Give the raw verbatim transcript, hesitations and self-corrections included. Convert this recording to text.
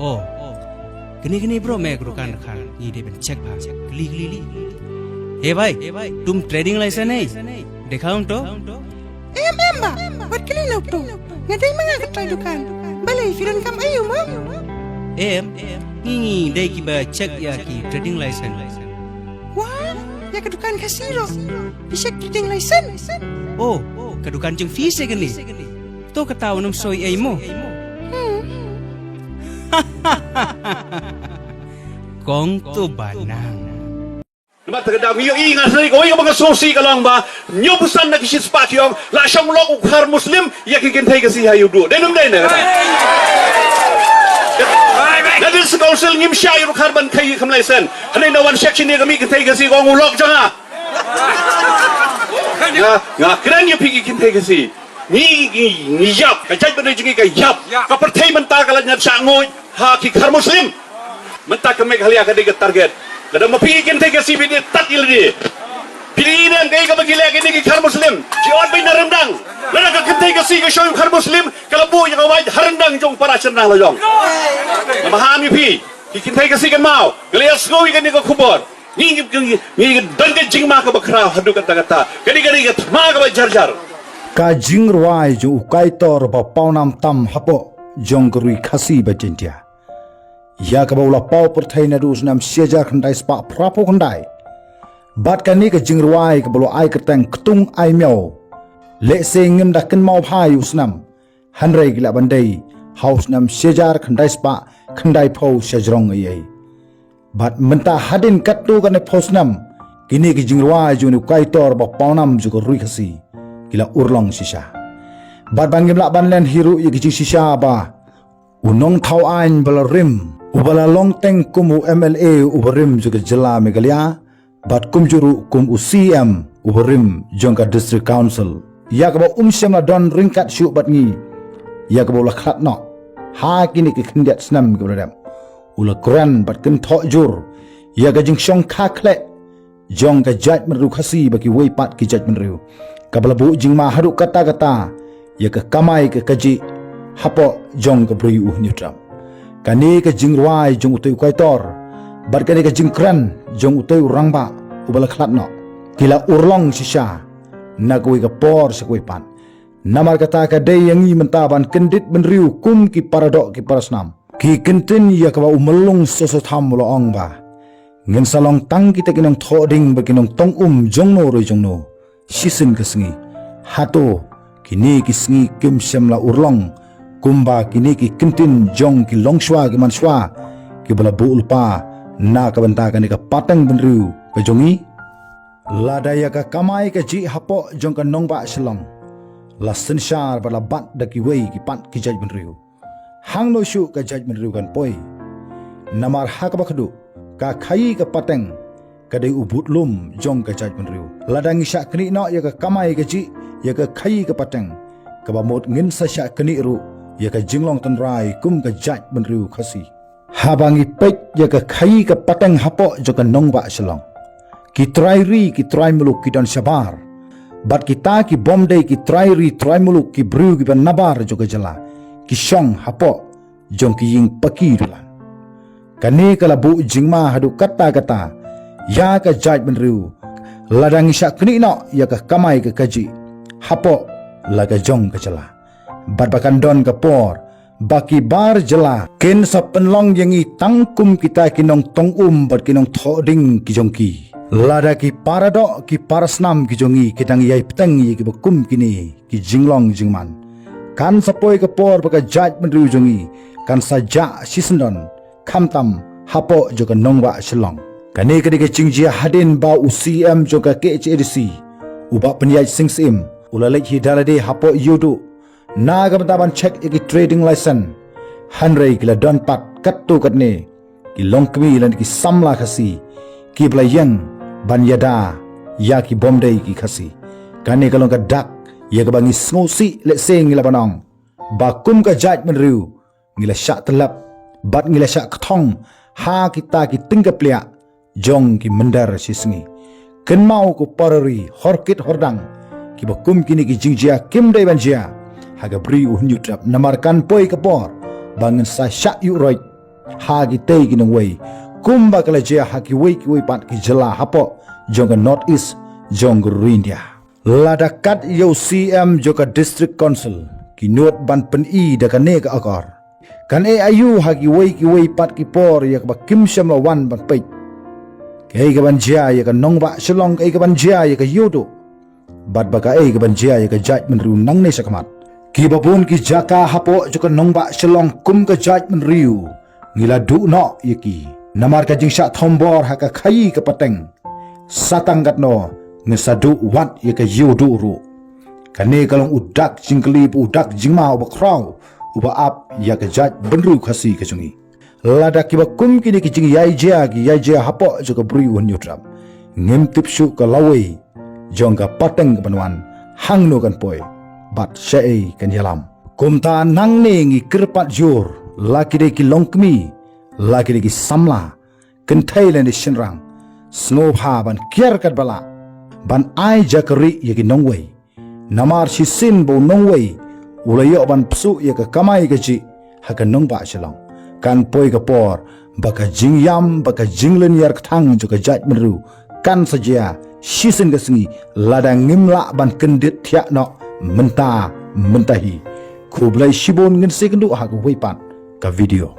Oh, kane kane bro, me ka dukan khan ngi dei ban check bha. Kli kli li. He bhai, tum trading license hai? Dekha hum to. Em em ba, wat kli lo to. Nga dei ma nga ka trai dukan. Balei phi donkam aïu mo? Em, ngi ngi dei ki ba check ïa ki trading license. Wa, ïa ka dukan Khasi ro. Phi check trading license. Oh, ka dukan jong phi se kane. To kata u nym soi ei mo. Hmm. Kong to banang. Namar ta ka daw ngi ïohi nga sdang kawei kaba nga sngewsih ka long ba hynñiew phew san na ki shispah ki ong la shong lok u khar Muslim ïa ki kynthei Khasi ha ïuh duh. Dei nym dei ne kata. Na District Council ngim shah ïa u khar ban khaïi kham license. Hangne na wan shek shini ka mih kynthei Khasi ka ong u lok jong nga. Nga nga kren ïa phi ki kynthei Khasi. Ngi ngi ngi ïap, ka jaitbynriew jong ngi ka ïap. Ka pyrthei mynta ka la ñiad shah nguid ha ki khar Muslim. Mynta ka Meghalaya ka dei ka target. Lada ma phi ki kynthei Khasi phi dei tad ïa lade. Phi dei ne em kaei kaba ki leh kine ki khar Muslim. Ki ot beit na ryndang. Lada ka kynthei Khasi ka shong ïa u khar Muslim ka la buh ïa ka wait ha ryndang jong para shynrang la jong. Nga maham ïa phi ki kynthei Khasi kynmaw. Nga la ïa sngew ïa kane ka khubor. Ngi ngi ngi ngi don ka jingma kaba khraw haduh katta katta. Ka dei ka dei ka thma kaba jar jar. Ka jingrwai jong u Kaitor ba pawnam tam hapoh jong ka ri Khasi bad Jaintia. Ïa kaba u la paw pyrthei naduh u snem shi hajar khyndai spah phra phew khyndai. Bad kane ka jingrwai kaba u la ai kyrteng Ktung Ai Miaw. Lehse ngim da kynmaw bha ïa u snem. Hynrei ki lah ban dei ha u snem shi hajar khyndai spah khyndai phew sha jrong ei ei. Bad mynta hadien katto katne phew snem kine ki jingrwai jong u Kaitor ba pawnam jong ka ri Khasi ki la urlong shisha. Bad ba ngim lah ban len hi ruh ïa ki jingshisha ba u nongthaw aiñ ba la rim, uba la long teng kum u M L A uba rim jong ka jylla Meghalaya, bad kumjuh ruh kum u C M uba rim jong ka District Council, ïa kaba um shym la don ryngkat shuh bad ngi, ïa kaba u la khlad noh ha kine ki khyndiat snem kiba la dep. U la kren bad kynthoh jur ïa ka jingshong kha khleh jong ka jaitbynriew Khasi bad kiwei pat ki jaitbynriew, kaba la buh jingma haduh katta katta ïa ka kamai ka kajih hapoh jong ka Bri u Hynñiewtrep. Kane ka jingrwai jong utei u Kaitor bad kane ka jingkren jong utei u rangbah uba la khlad noh, ki la urlong shisha na kawei ka por sha kawei pat. Namar kata ka dei ïa ngi mynta ban kyndit bynriew kum ki paradoh ki parasnam. Ki kyntien ïa kaba u Myllung Soso Tham u la ong ba, ngin sa long tang kita ki nongthoh ding bad ki nongtong um jongno re jongno shisien ka sngi. Hato kine ki sngi kim shym la urlong kumba kine ki kyntien jong ki longshuwa ki manshuwa kiba la buh lypa na ka bynta kane ka pateng bynriew ka jong ngi? Lada ïa ka kamai kajih hapoh jong ka nongbah Shillong la synshar bad la bat da kiwei ki pat ki jaitbynriew, hangno shuh ka jaitbynriew kan poi? Namar ha kaba khadduh ka khaïi ka pateng ka dei u budlum jong ka jaitbynriew. Lada ngi shah knieh noh ïa ka kamai kajih, ïa ka khaïi ka pateng, kaba mut ngin sa shah knieh ruh ïa ka jinglong tynrai kum ka jaitbynriew Khasi. Haba ngi peit ïa ka khaïi ka pateng hapoh jong ka nongbah Shillong, ki trai ri ki trai muluk ki don shabar, bad kita ki bym dei ki trai ri trai muluk ki briew kiba nabar jong ka jylla ki shong hapoh jong ki ïing paki dulan. Kane ka la buh jingma haduh katta katta ïa ka jaitbynriew lada ngi shah knieh noh ïa ka kamai ka kajih hapoh la ka jong ka jylla. Bad ba kan don ka por ba ki bar jylla kin sa pynlong ïa ngi tang kum kita ki nongtong um bad ki nongthoh ding ki jong ki. Lada ki paradoh ki parasnam ki jong ngi ki dang ïai bteng ïa kiba kum kine ki jinglong jingman, kan sa poi ka por ba ka jaitbynriew jong ngi kan sa jah shisyndon, khamtam hapoh jong ka nongbah Shillong. Kane ka dei ka jingjia hadien ba u C M jong ka K H A D C, u Bah Pynïaid Sing Syiem, u la leit hi da lade hapoh ïuhduh na ka bynta ban check ïa ki trading license. Hynrei ki la don pat katto katne ki longkmie lane ki samla Khasi kiba la ïeng ban ïada ïa ki bym dei ki Khasi. Kane ka long ka dak ïa kaba ngi sngewsih lehse ngi lah ban ong ba kum ka jaitbynriew ngi la shah tyllep bad ngi la shah kthong ha kita ki tyngka pliah jong ki mynder shisngi. Kynmaw ko para ri horkit hordang, kiba kum kine ki jingjia kim dei ban jia ha ka Bri u Hynñiewtrep, namar kan poi ka por ba ngin sa shah ïuh roit ha kitei ki nongwei, kumba ka la jia ha kiwei kiwei pat ki jylla hapoh jong ka North East jong ka ri India. Lada kat ïa u C M jong ka District Council ki nud ban pyni da kane ka akor, kan ai aïu ha kiwei kiwei pat ki por ïa kaba kim shym la wan ban peit? Kaei kaban jia ïa ka nongbah Shillong, kaei kaban jia ïa ka Ïewduh, bad ba kaei kaban jia ïa ka jaitbynriew nangne shakhmat? Kiba bun ki jaka hapoh jong ka nongbah Shillong kum ka jaitbynriew ngi la duh noh ïa ki namar ka jingshah thombor ha ka khaïi ka pateng. Sa tang katno, ngi sa duh wat ïa ka Ïewduh ruh. Kane ka long u dak jingkylli, u dak jingma uba khraw, uba ap ïa ka jaitbynriew Khasi ka jong ngi. Lada kiba kum kine ki jingïaijia ki ïaijia hapoh jong ka Bri u Hynñiewtrep, ngim tip shuh ka lawei jong ka pateng kaban wan, hangno kan poi, bad shaei kan ïalam. Kumta nangne ngi kyrpad jur, la ki dei ki longkmie, la ki dei ki samla, kynthei lane shynrang, sngewbha ban kiar katba lah, ban ai jakri ïa ki nongwei. Namar shisien ba u nongwei u la ïoh ban pynsuh ïa ka kamai kajih ha ka nongbah Shillong, kan poi ka por ba ka jingïam, ba ka jinglynñiar kthang jong ka jaitbynriew kan sa jia shisien ka sngi lada ngim lah ban kyndit thiah noh mynta mynta hi. Khublei shibun, ngin sa ïakynduh ha kawei pat ka video.